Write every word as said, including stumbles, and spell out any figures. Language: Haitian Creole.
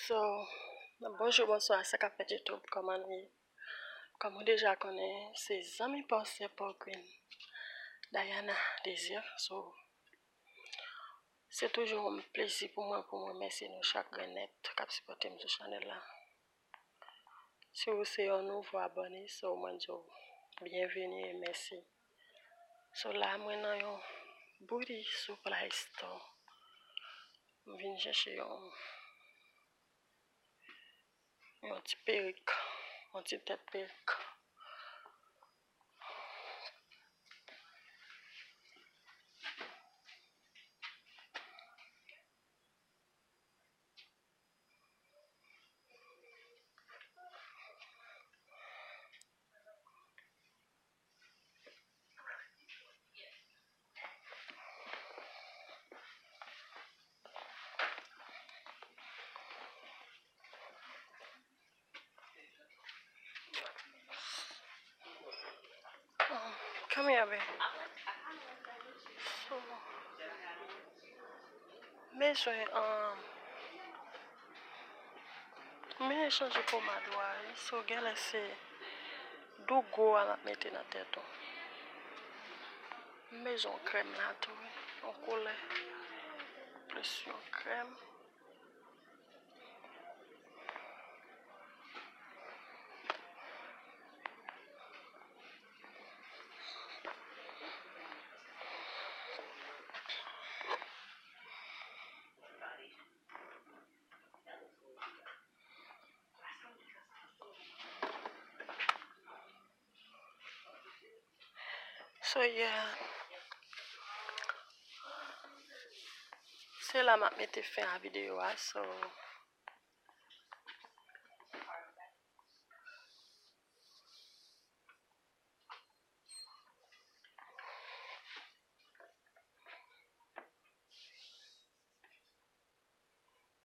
So, bonjou, bonswa, sa k ap fèt YouTube, kòman nou ye? Kòm ou deja konnen, se zanmi pa w, sè pa w, Queen Diana Désir. So, se toujou yon plezi pou mwen pou mwen remèsye nou chak grenn nèt k ap sipòte m sou chanèl la. Si w se yon nouvo abòne, so mwen di w byenveni e mèsi. So la mwen nan yon bouti sou Play Store. M vin chèche yon, yon ti perik, yon ti tèt perik. Come here, babe. So, m bezwen, um, m bezwen chanje pomad ou a, wi. So, genlè se Dougo a m ap mete nan tèt ou. M bezwen yon krèm la tou, wi. Yon koulè. Plis yon krèm. So, yeah. Se la m ap mete fen a videyo a. So,